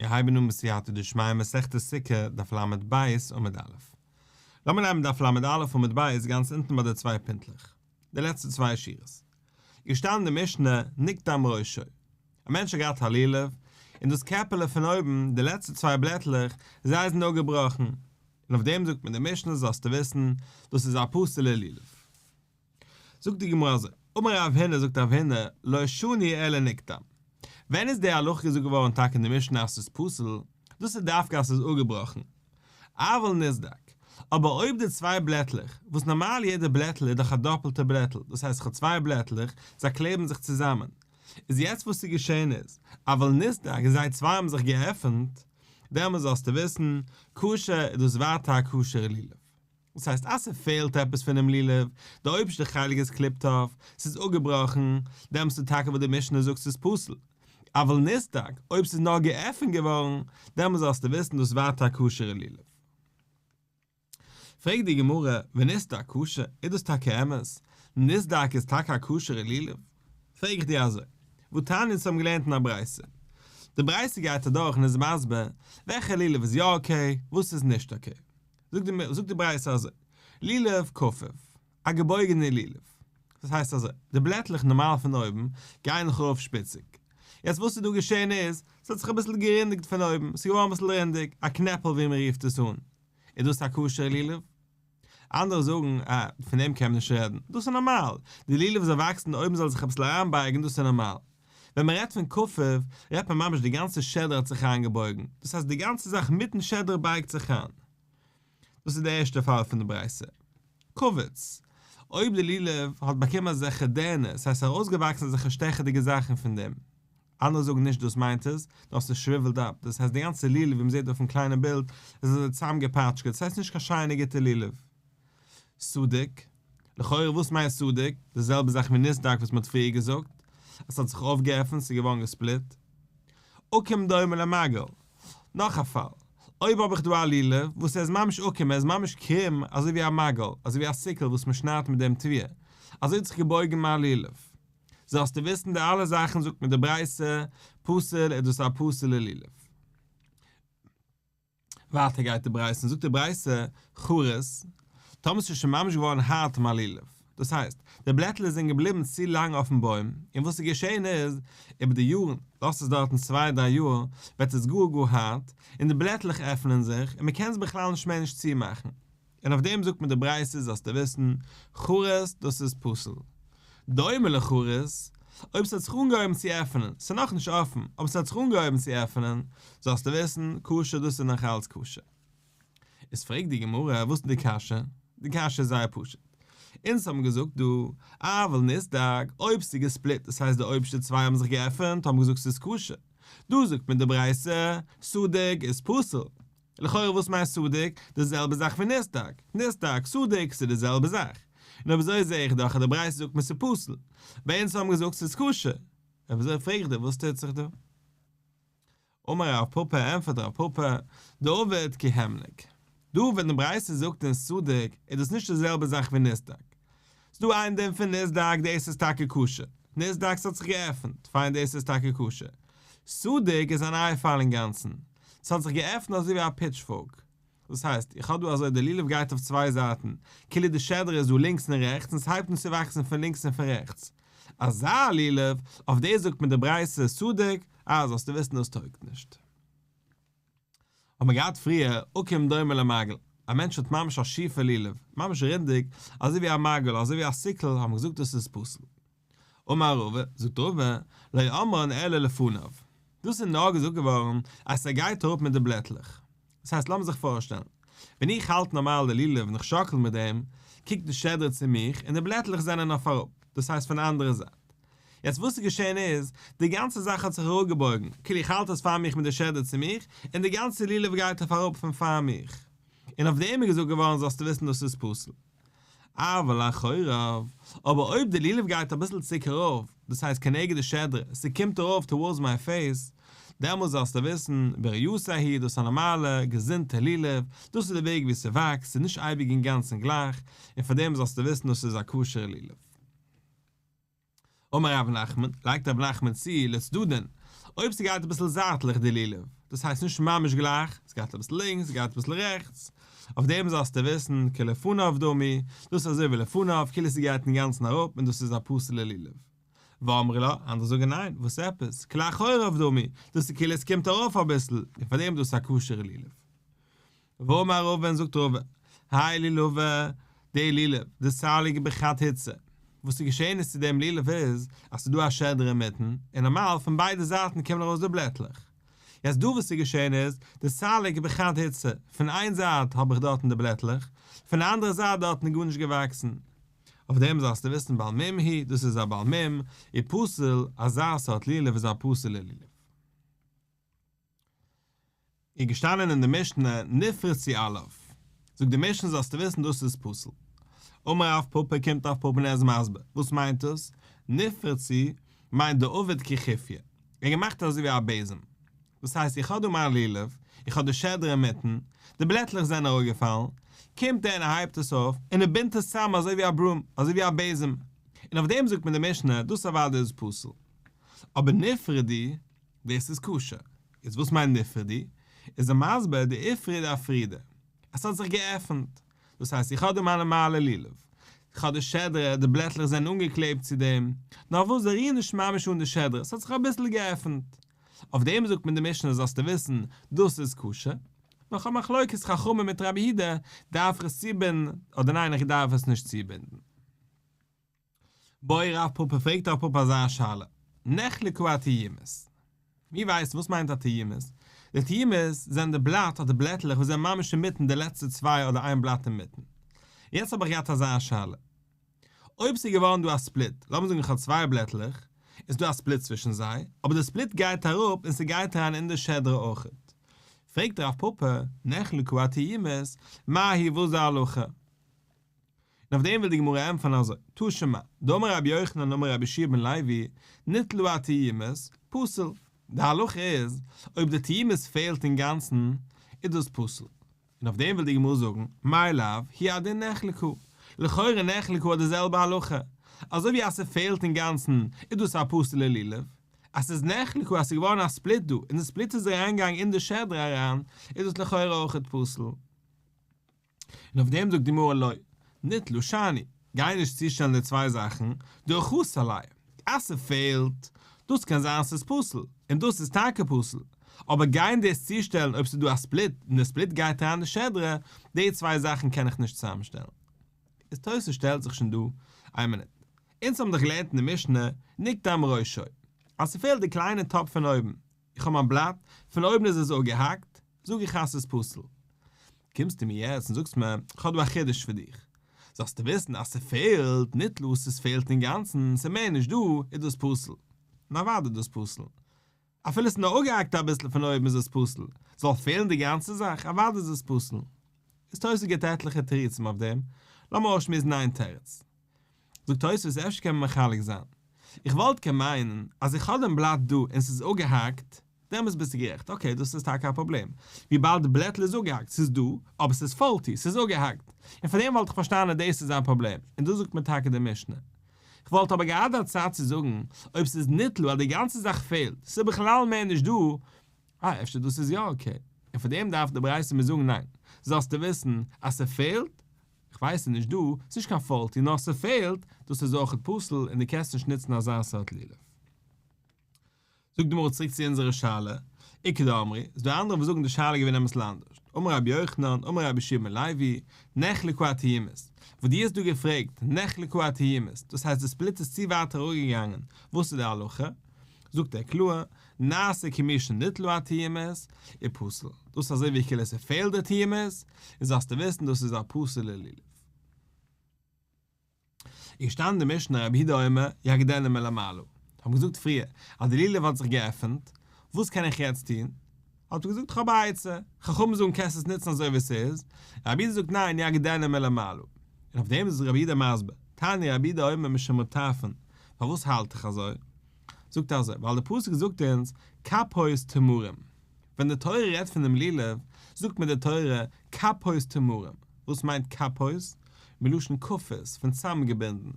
מיר הייבן אן בסייעתא דשמיא מסכת סוכה דף לב עמוד א'. לאמיר נעמען דף לא עמוד ב' גאנץ אונטן ביי די צוויי פינטלעך. די לעצטע צוויי שורות. געשטאנען אין די משנה נקדם ראשו. א מענטש האט געהאט א לולב, און דאס קעפעלע פון אויבן, די לעצטע צוויי בלעטלעך, זיי זענען אפגעבראכן. און אויף דעם זאגט מען די משנה זאלסטו וויסן, דאס איז א פסול'ע לולב. זאגט די גמרא אזוי, אמר רב הונא זאגט רב הונא, לא שנו אלא נקדם. ווען איז די הלכה געזאגט געווארן טאקע אין די משנה אז ס'איז פסול? דאס איז דווקא אז ס'איז אפגעבראכן. אבל נסדק. אבער אויב די צוויי בלעטלעך, וואס נארמאל יעדע בלעטל איז דאך א דאפלטע בלעטל, דאס הייסט כ'האב צוויי בלעטלעך, זיי קלעבן זיך צוזאמען. איז יעצט וואס איז געשען איז, אבל נסדק, זיי צוויי האבן זיך געעפנט, דעמאלס זאלסטו וויסן, כשר איז דאס ווייטער א כשר'ע לולב. דאס הייסט אז ס'פעלט עפעס פונעם לולב, די אויבערשטע חלק איז קליפט אויף, ס'איז אפגעבראכן, דעמאלסט איז טאקע וואס די משנה זאגט ס'איז פסול. אבל נסדק, אויב ס'איז נאר געעפנט געווארן, דעמאלסט זאלסטו וויסן דאס ווייטער א כשר'ע לולב. פרעגט די גמרא, ונסדק כשר, איז דאס טאקע אמת? נסדק איז טאקע א כשר'ע לולב? פרעג איך דיר אזוי, והתניא אונז האבן געלערנט אין א ברייתא. די ברייתא גייט אדורך און איז מסביר וועלכע לולב איז יא okay, וואס איז נישט okay. זאגט די ברייתא אזוי, לולב כפוף, א געבויגענע לולב. דאס הייסט אזוי, די בלעטלעך נארמאל פון אויבן גייען נאך ארויף שפיציג. יעצט וואס איז דא געשען איז, ס'האט זיך אביסל גערינדיגט פון אויבן, ס'איז געווארן אביסל רינדיג, א קנעפל ווי מען רופט עס אן. איז דאס א כשר'ע לולב? אנדערע זאגן, אה, פון דעם קען מען נישט רעדן, דאס איז נארמאל, די לולב זאל וואקסן אויבן זאל זיך אביסל אריינבייגן, דאס איז נארמאל. ווען מען רעדט פון כפוף, רעדט מען ממש די גאנצע שדרה האט זיך איינגעבויגן, דאס הייסט די גאנצע זאך מיטן שדרה בייגט זיך איין. דאס איז די ערשטע פאל פון די ברייתא. קווץ, אויב די לולב האט באקומען אזעלכע דערנער, ס'הייסט ס'איז ארויסגעוואקסן אזעלכע שטעכעדיגע זאכן פון דעם. אנדערע זאגן נישט דאס מיינט עס, נאר ס'איז shriveled up, דאס הייסט די גאנצע לולב ווי מ'זעט אויפן קליינעם בילד איז אזוי צוזאמגעפאטשקעט, ס'הייסט נישט קיין שיינע גוטע לולב. סדוק, לכאורה וואס מיינט סדוק? די זעלבע זאך ווי נסדק וואס מ'האט פריער געזאגט, אז ס'האט זיך אויפגעעפנט, ס'איז געווארן געספליט. עקום דומה למגל. נאך א פאל, אויב האב איך דא א לולב וואס ער איז ממש עקום, ער איז ממש קרום אזוי ווי א מגל, אזוי ווי א sickle וואס מ'שניידט מיט דעם תבואה, אזוי האט זיך געבויגן מיין לולב. זאלסטו וויסן די אלע זאכן זאגט מיר די ברייתא, פסול איז דאס א פסול'ע לולב. ווייטער גייט די ברייתא און זאגט די ברייתא, חרות, טאמער ס'איז שוין ממש געווארן הארט מיין לולב, דאס הייסט, די בלעטלעך זענען געבליבן צו לאנג אויפן בוים, און וואס איז געשען איז, איבער די יארן, לאזט עס דארטן צוויי דריי יאר, ווערט עס גאר גאר הארט, און די בלעטלעך עפענען זיך, און מ'קען עס בכלל נישט מער נישט צומאכן. און אויף דעם זאגט מען די ברייתא זאלסטו וויסן, חרות דאס איז פסול. דומה לחרות, אויב ס'האט זיך אנגעהויבן צו עפענען, ס'איז נאכנישט אפן, אבער ס'האט זיך אנגעהויבן צו עפענען, זאלסטו וויסן, כשר דאס איז נאך אלץ כשר. איז פרעגט די גמרא, וואס איז די קשיא? די קשיא איז זייער פשוט. אונז האבן געזאגט דא, אבל נסדק, אויב ס'איז געספליט, דאס הייסט די אויבערשטע צוויי האבן זיך געעפנט, האבן געזאגט ס'איז כשר. דא זאגט מען די ברייתא, סדוק איז פסול. לכאורה וואס מיינט סדוק? די זעלבע זאך ווי נסדק. נסדק, סדוק, ס'איז די זעלבע זאך. און אויב אזוי זעה איך דאך אז די ברייתא זאגט מיר ס'איז פסול. ביי אונז האבן געזאגט ס'איז כשר. אויב אזוי פרעג איך דיר וואס טוט זיך דא? אמר רב פפא ענטפערט רב פפא, דעביד כי המליק. דא ווען די ברייתא זאגט אונז סדוק איז דאס נישט די זעלבע זאך ווי נסדק. ס'דא איין דין פון נסדק דאס איז טאקע כשר. נסדק ס'האט זיך געעפנט, פיין דאס איז טאקע כשר. סדוק איז א נייע פאל אינגאנצן. ס'האט זיך געעפנט אזוי ווי א pitchfork. דאס הייסט, איך האב דא אזוי, די לולב גייט אויף צוויי זייטן, כאילו די שדרה איז דא לינקס און רעכטס און ס'הייבט אן צו וואקסן פון לינקס און פון רעכטס. אזא לולב, אויף דאס זאגט מען די ברייתא סדוק, אה זאלסטו וויסן דאס טויגט נישט. האט מען געהאט פריער, עקום דומה למגל, א מענטש האט ממש א שיפע לולב, ממש רינדיג, אזוי ווי א מגל, אזוי ווי א sickle, האט מען געזאגט דאס איז פסול. אמר רבא, זאגט רבא, לא אמרן אלא לפניו. דאס איז נאר געזאגט געווארן אז ס'גייט אראפ מיט די בלעטלעך. דאס הייסט לאמיר זיך פארשטעלן, ווען איך האלט נארמאל די לולב און איך שאקל מיט דעם, קוקט די שדרה צו מיך און די בלעטלעך זענען אויף אראפ, דאס הייסט פון די אנדערע זייט. יעצט וואס איז געשען איז, די גאנצע זאך האט זיך אראפגעבויגן, כאילו איך האלט עס פאר מיך מיט די שדרה צו מיך, און די גאנצע לולב גייט אויף אראפ פון פאר מיך. און אויף דעם איז געזאגט געווארן זאלסטו וויסן דאס איז פסול. אבל לאחוריו, אבער אויב די לולב גייט אביסל צוריק ארויף, דאס הייסט כנגד די שדרה, ס'קומט ארויף towards my face, דעמאלס זאלסטו וויסן, בריאתיה היא, דאס איז א נארמאלע, געזונטע לולב, דאס איז די וועג ווי ס'וואקסט, ס'איז נישט אייביג אינגאנצן גלייך, און פאר דעם זאלסטו וויסן דאס איז א כשר'ע לולב. אמר רב נחמן, לייגט רב נחמן צו, לצדדין, אויב ס'גייט אביסל זייטליך די לולב. דאס הייסט נישט ממש גלייך, עס גייט אביסל לינקס, עס גייט אביסל רעכטס, אויף דעם זאלסטו וויסן, כלפניו דמי, דאס איז אזוי ווי לפניו, כאילו ס'גייט אינגאנצן אראפ און דאס איז א פסול'ע לולב. ואמרי לה, אנדערע זאגן ניין, וואס עפעס, כלאחוריו דמי, דאס איז כאילו עס קומט ארויף אביסל, און פאר דעם דאס איז א כשר'ע לולב. ואמר רבא און זאגט רבא, האי לולבא, די לולב, דסליק בחד הוצא, וואס איז געשען איז צו דעם לולב איז, אז ס'איז דא א שדרה אינמיטן, און נארמאל פון ביידע זייטן קומען ארויס די בלעטלעך. יעצט דא וואס איז געשען איז, דסליק בחד הוצא, פון איין זייט האב איך דארטן די בלעטלעך, פון די אנדערע זייט דארטן איז גארנישט געוואקסן. אויף דעם זאלסטו וויסן בעל מום הוא, דאס איז א בעל מום, ופסול, אזא סארט לולב איז א פסול'ע לולב. איז געשטאנען אין די משנה נפרצו עליו, זאגט די משנה זאלסטו וויסן דאס איז פסול. אמר רב פפא קומט רב פפא און ער איז מסביר, וואס מיינט דאס? נפרצו מיינט דעבד כי חופיא, ער האט געמאכט אזוי ווי א בעזעם, דאס הייסט איך האב דא מיין לולב, איך האב די שדרה אינמיטן, די בלעטלעך זענען אראפגעפאלן, קומט ער און ער הייבט עס אויף און ער בינדט עס צאם אזוי ווי א broom, אזוי ווי א בעזעם, און אויף דעם זאגט מיר די משנה דאס אוודאי איז פסול. אבער נפרדו דאס איז כשר. איז וואס מיינט נפרדו? איז ער מסביר דאיפריד אפרודי. עס האט זיך געעפנט. דאס הייסט איך האב דא מיין נארמאלע לולב. איך האב די שדרה, די בלעטלעך זענען אנגעקלעבט צו דעם. נאר וואס זיי רירן נישט ממש אן די שדרה, עס האט זיך אביסל געעפנט. אויף דעם זאגט מען די משנה זאלסטו וויסן, דאס איז כשר. נאך א מחלוקת חכמים מיט רבי יהודה, דארף איך עס צובינדן אדער ניין איך דארף עס נישט צובינדן. בעי רב פפא פרעגט רב פפא אזא שאלה, נחלקה התיומות. מיר ווייסן וואס מיינט א תיומות? די תיומות זענען די בלאט אדער בלעטלעך וואס זענען ממש אינמיטן די לעצטע צוויי אדער איין בלאט אינמיטן. יעצט האב איך געהאט אזא שאלה. אויב ס'איז געווארן דא א split, לאמיר זאגן איך האב צוויי בלעטלעך, איז דא א split צווישן זיי, אבער די split גייט אראפ און ס'גייט אריין אין די שדרה אויכעט. פרעגט רב פפא, נחלקה התיומות, מהו וואס איז די הלכה? און אויף דעם וויל די גמרא ענטפערן אזוי, תא שמע, דאמר רבי יוחנן אמר רבי יהושע בן לוי, ניטלה התיומות, פסול. די הלכה איז, אויב די תיומות פעלט אינגאנצן, איז דאס פסול. און אויף דעם וויל די גמרא זאגן, מאי לאו, הוא הדין נחלקה. לכאורה נחלקה האט די זעלבע הלכה. אזוי ווי אז ס'פעלט אינגאנצן, איז דאס א פסול'ע לולב. אז ס'איז נחלקה אז ס'איז געווארן א split דא, און די split איז אריינגעגאנגען אין די שדרה אריין, איז דאס לכאורה אויכעט פסול. און אויף דעם זאגט די גמרא לא, ניטלה שאני, גיי נישט צושטעלן די צוויי זאכן, דהא חסר ליה, אז ס'פעלט, דאס קען זיין ס'איז פסול, און דאס איז טאקע פסול, אבער גיין דאס צושטעלן אויב ס'איז דא א split, און די split גייט אריין די שדרה, די צוויי זאכן קען איך נישט צוזאמשטעלן. איז תוס' שטעלט זיך שוין דא, איין מינוט, אונז האבן דאך געלערנט אין די משנה, נקדם ראשו, אז ס'פעלט די קליינע טאפ פון אויבן, איך האב מיין בלאט, פון אויבן איז עס אפגעהאקט, זאג איך אז ס'איז פסול. קומסטו מיר יעצט און זאגסט מיר, איך האב דא א חידוש פאר דיך. זאלסטו וויסן אז ס'פעלט, ניטלה, ס'פעלט אינגאנצן, ס'איז מער נישט דא, איז דאס פסול. און אוודאי איז דאס פסול. אפילו ס'איז נאר אפגעהאקט אביסל פון אויבן איז עס פסול. זאל פעלן די גאנצע זאך, אוודאי איז עס פסול. איז תוס' גיבט עטליכע תירוצים אויף דעם, לאמיר אויסשמועסן איין תירוץ. זאגט תוספות אפשר קען מען מחלק זיין. איך וואלט קען מיינען אז איך האב דעם בלאט דא און ס'איז אפגעהאקט, דעמאלטס ביסטו גערעכט, okay דאס איז טאקע א פראבלעם, וויבאלד די בלעטל איז אפגעהאקט, ס'איז דא, אבער ס'איז faulty, ס'איז אפגעהאקט, און פאר דעם וואלט איך פארשטאנען דאס איז א פראבלעם, און דאס זאגט מיר טאקע די משנה. כ'וואלט אבער געהאט א צד צו זאגן, אויב ס'איז ניטלה אז די גאנצע זאך פעלט, ס'איז בכלל מער נישט דא, אה אפשר דאס איז יא okay, און פאר דעם דארף די ברייתא מיר זאגן ניין, זאלסטו וויסן אז ס'פעלט, כ'ווייס ס'איז נישט דא, ס'איז נישט קיין faulty נאר ס'פעלט, דאס איז אויכעט פסול און דו קענסט נישט נוצן אזא סארט לולב. זאגט די גמרא צוריק צו אונזערע שאלה, איכא דאמרי, איז דא אנדערע וואס זאגן די שאלה איז געווען אביסל אנדערש, אמר רבי יוחנן, אמר רבי יהושע בן לוי, נחלקה התיומות, וואס דו האסט דא געפרעגט, נחלקה התיומות, דאס הייסט די split איז צו ווייט אראפגעגאנגען, וואס איז די הלכה? זאגט ער קלאר, נעשה כמי שניטלו התיומות, איז פסול. דאס איז אזוי ווי כאילו ס'פעלט די תיומות, און זאלסטו וויסן דאס איז א פסול'ע לולב. איז געשטאנען די משנה רבי יהודה אומר יאגדנו מלמעלה. האב געזאגט פריער אז די לולב האט זיך געעפענט, וואס קען איך יעצט טון? האט ער געזאגט איך האב א עצה, חכמים זאגן קענסט עס נוצן אזוי ווי עס איז, רבי יהודה זאגט ניין יאגדנו מלמעלה. און אויף דעם איז רבי יהודה מסביר, תניא רבי יהודה אומר משום ר' טרפון, פארוואס האלט איך אזוי? זאגט ער אזוי, ווייל די פסוק זאגט אונז כפות תמרים, ווען די תורה רעדט פון דעם לולב, זאגט מיר די תורה כפות תמרים, וואס מיינט כפות? מלשון כפות, פון צאמגעבינדן,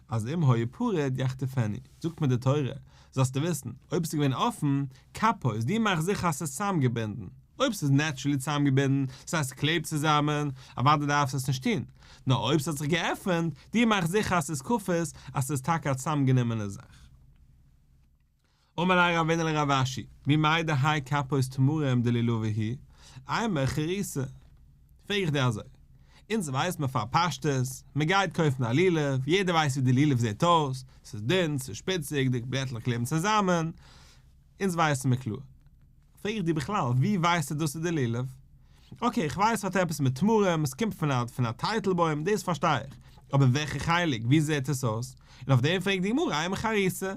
אז אם היה פרוד יחטפנו, זאגט מיר די תורה, זאלסטו וויסן, אויב ס'איז געווען אפן, כפות, דו מאך זיכער אז ס'איז צוזאמגעבינדן. אויב ס'איז נעטשרעלי צוזאמגעבינדן, ס'הייסט ס'קלעבט צוזאמען, אוודאי דארפסטו עס נישט טון. נאר אויב ס'האט זיך געעפנט, דו מאך זיכער אז ס'איז כפות, אז ס'איז טאקע א צוזאמגענומענע זאך. אמר ליה רבינא לרב אשי, ממאי דהאי כפות תמרים דלולבא הוא, אימא חריתא. פרעג איך דיר אזוי, אונז ווייסט מען פאר פשטות, מען גייט קויפן א לולב, יעדער ווייסט ווי די לולב זעט אויס, ס'איז דין, ס'איז שפיציג, די בלעטלעך קלעבן צוזאמען, אונז ווייסן מיר קלאר. פרעג איך דיר בכלל, ווי ווייסטו דאס איז די לולב? okay, איך ווייס ס'האט עפעס מיט תמרים, עס קומט פון א פון א טייטלבוים, דאס פארשטיי איך, אבער וועלכע חלק, ווי זעט עס אויס? און אויף דעם פרעגט די גמרא, אימא חריתא.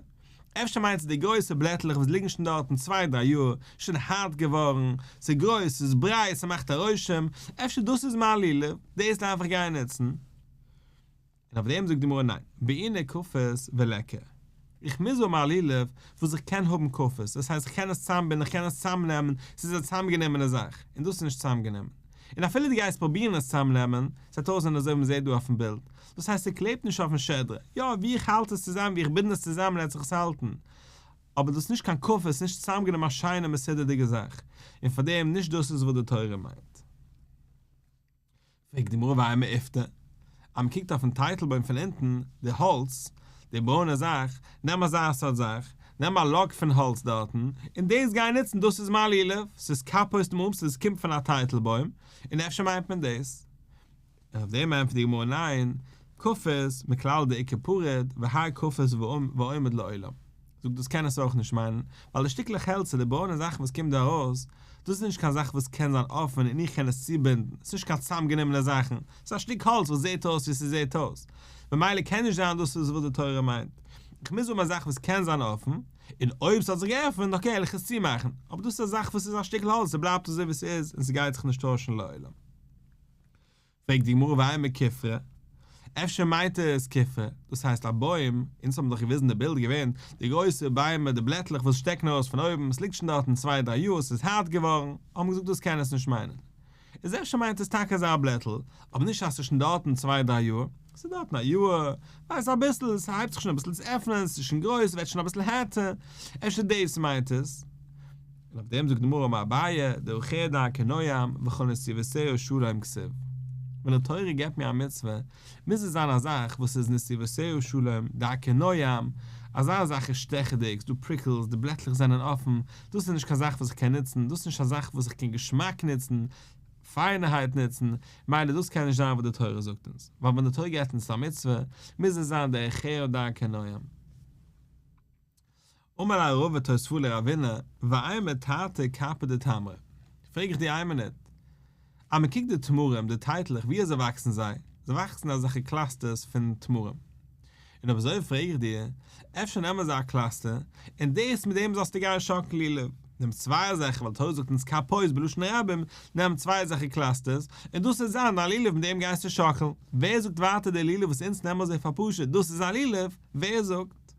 אפשר מיינסטו די גרויסע בלעטלעך וואס ליגן שוין דארטן צוויי דריי יאר, שוין הארט געווארן, ס'איז גרויס, ס'איז ברייט, ס'מאכט א רושם, אפשר דאס איז מיין לולב, דאס דארף איך גיין נוצן. און אויף דעם זאגט די גמרא ניין, בעינא כפות וליכא, איך מוז האבן א לולב וואס איך קען האבן כפות, דאס הייסט איך קען עס צאמבינדן, איך קען עס צאמנעמען, ס'איז א צאמגענומענע זאך, און דאס איז נישט צאמגענומען. און אפילו דו גייסט פרובירן עס צאמנעמען, ס'וועט אויסזען אזוי ווי מ'זעט דא אויפן בילד, דאס הייסט ס'קלעבט נישט אויפן שדרה, יא ווי איך האלט עס צוזאם ווי איך בינד עס צוזאמען וועט זיך עס האלטן, אבער דאס איז נישט קיין כפות, ס'איז נישט צוזאמגענומען א שיינע מסודר'דיגע זאך, און פארדעם נישט דאס איז וואס די תורה מיינט. פרעגט די גמרא ואימא איפתא, אז מ'קוקט אויפן טייטלבוים פון אונטן, די האלץ, די ברוינע זאך, נעם אזא סארט זאך, נעם א log פון האלץ דארטן, און דאס גיי נוצן, דאס איז מיין לולב, ס'איז כפות תמרים, ס'איז קומט פון א טייטלבוים, און אפשר מיינט מען דאס. און אויף דעם ענטפערט די גמרא ניין, כפות, מכלל דאיכא פריד, והאי כפות ועומד לעולם. זאגט דאס קען עס אויך נישט מיינען, ווייל די שטיקלעך העלצער, די ברוינע זאכן וואס קומט דא ארויס, דאס איז נישט קיין זאך וואס קען זיין אפען און איך קען עס צובינדן, עס איז נישט קיין צוזאמגענומענע זאכן, עס איז א שטיק האלץ וואס זעט אויס ווי ס'זעט אויס, ממילא קען נישט זיין דאס איז וואס די תורה מיינט. איך מוז האבן א זאך וואס קען זיין אפען, און אויב ס'האט זיך געעפנט, okay וועל איך עס צומאכן, אבער דאס איז א זאך וואס איז א שטיקל האלץ, ס'בלייבט אזוי ווי ס'איז און ס'גייט זיך נישט טוישן לעולם. פרעגט די גמרא ואימא כופרא, אפשר מיינט עס כופרא, דאס הייסט א בוים, אונז האבן דאך געוויזן די בילד געווען די גרויסע ביימער די בלעטלעך וואס שטעקן ארויס פון אויבן, עס ליגט שוין דארטן צוויי דריי יאר, עס איז הארט געווארן, האבן געזאגט דאס קען עס נישט מיינען. איז אפשר מיינט עס טאקע אזא בלעטל, אבער נישט אז עס איז שוין דארטן צוויי דריי יאר, עס איז דארטן א יאר, ווייס אביסל, עס הייבט זיך שוין אביסל צו עפענען, עס איז שוין גרויס, עס ווערט שוין אביסל הערטער, אפשר דאס מיינט עס. און אויף דעם זאגט די גמרא אמר אביי, דרכיה דרכי נועם, וכל נתיבותיה שלום כתיב. ווען די תורה געבט מיר א מצוה, מוז עס זיין א זאך וואס איז נתיבותיה שלום, דרכי נועם, אזא זאך איז שטעכעדיג, ס'דא prickles, די בלעטלעך זענען אפן, דאס איז נישט קיין זאך וואס איך קען נוצן, דאס איז נישט א זאך וואס איך קען געשמאק נוצן, פיינערהייט נוצן, מילא דאס קען נישט זיין וואס די תורה זאגט אונז, ווייל ווען די תורה געבט אונז א מצוה, מוז עס זיין דרכיה דרכי נועם. אמר ליה רבא תוספאה לרבינא, ואימא תרתי כפי דתמרי. פרעג איך דיר איין מינוט, אז מען קוקט די תמרים, די טייטלעך, ווי אזוי וואקסן זיי? זיי וואקסן אזעלכע clusters פון תמרים. און אויב אזוי פרעג איך דיר, אפשר נעם אזא cluster, און דאס מיט דעם זאלסטו גיין שאקלן לולב. נעם צוויי אזעלכע, ווייל תורה זאגט אונז כפות בלשון רבים, נעם צוויי אזעלכע clusters, און דאס וועט זיין דיין לולב מיט דעם גייסטו שאקלן. ווער זאגט ווייטער די לולב וואס אונז נעמען אזוי פאר פשוט, דאס איז א לולב? ווער זאגט?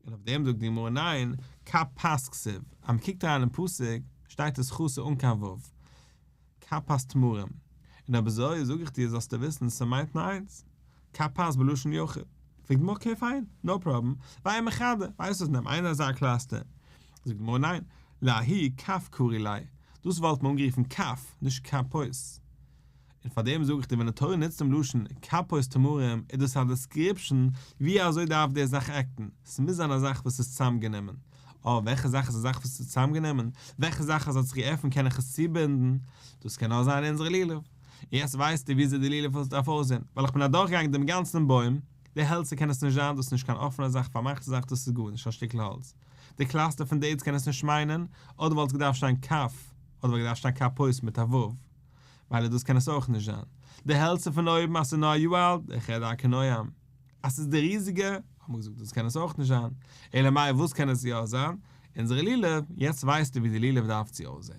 און אויף דעם זאגט די גמרא ניין, כפת כתיב, אז מען קוקט אריין אין פסוק שטייט עס חסר אן קיין ו', כפת תמרים, און אויב אזוי זאג איך דיר זאלסטו וויסן ס'מיינט נאר איינס, כפת בלשון יחיד, פרעגט די גמרא okay פיין, no problem, ואימא חדא, ווייסט וואס נעם איין אזא cluster, זאגט די גמרא ניין, לההוא כף קרי ליה, דאס וואלט מען אנגערופן כף, נישט כפות. און פאר דעם זאג איך דיר ווען די תורה נוצט דעם לשון כפות תמרים איז דאס א description ווי אזוי דארף די זאך act ן, ס'מוז זיין א זאך וואס איז צוזאמגענומען, אה וועלכע זאך איז א זאך וואס איז צוזאמגענומען, וועלכע זאך אז האט זיך געעפנט קען איך עס צובינדן, דאס קען נאר זיין אונזערע לולב, און יעצט ווייסטו וויאזוי די לולב דארף אויסזען, ווייל איך בין אדורכגעגאנגען דעם גאנצן בוים, די העלצער קען עס נישט זיין, דאס איז נישט קיין אפענע זאך, פארמאכטע זאך, דאס איז גארנישט, א שטיקל האלץ. די cluster פון dates קען עס נישט מיינען, אדער וואלט עס געדארפט שטיין כף, אדער וואלט געדארפט שטיין כפות מיט א ו'. מילא דאס קען עס אויך נישט זיין. די העלצער פון אויבן אז ס'איז נאר א יאר אלט, דרכיה דרכי נועם. אז ס'איז די ריזיגע, האט מען געזאגט דאס קען עס אויך נישט זיין. אלא מאי וואס קען עס יא זיין? אונזערע לולב, יעצט ווייסטו ווי די לולב דארף צו אויסזען.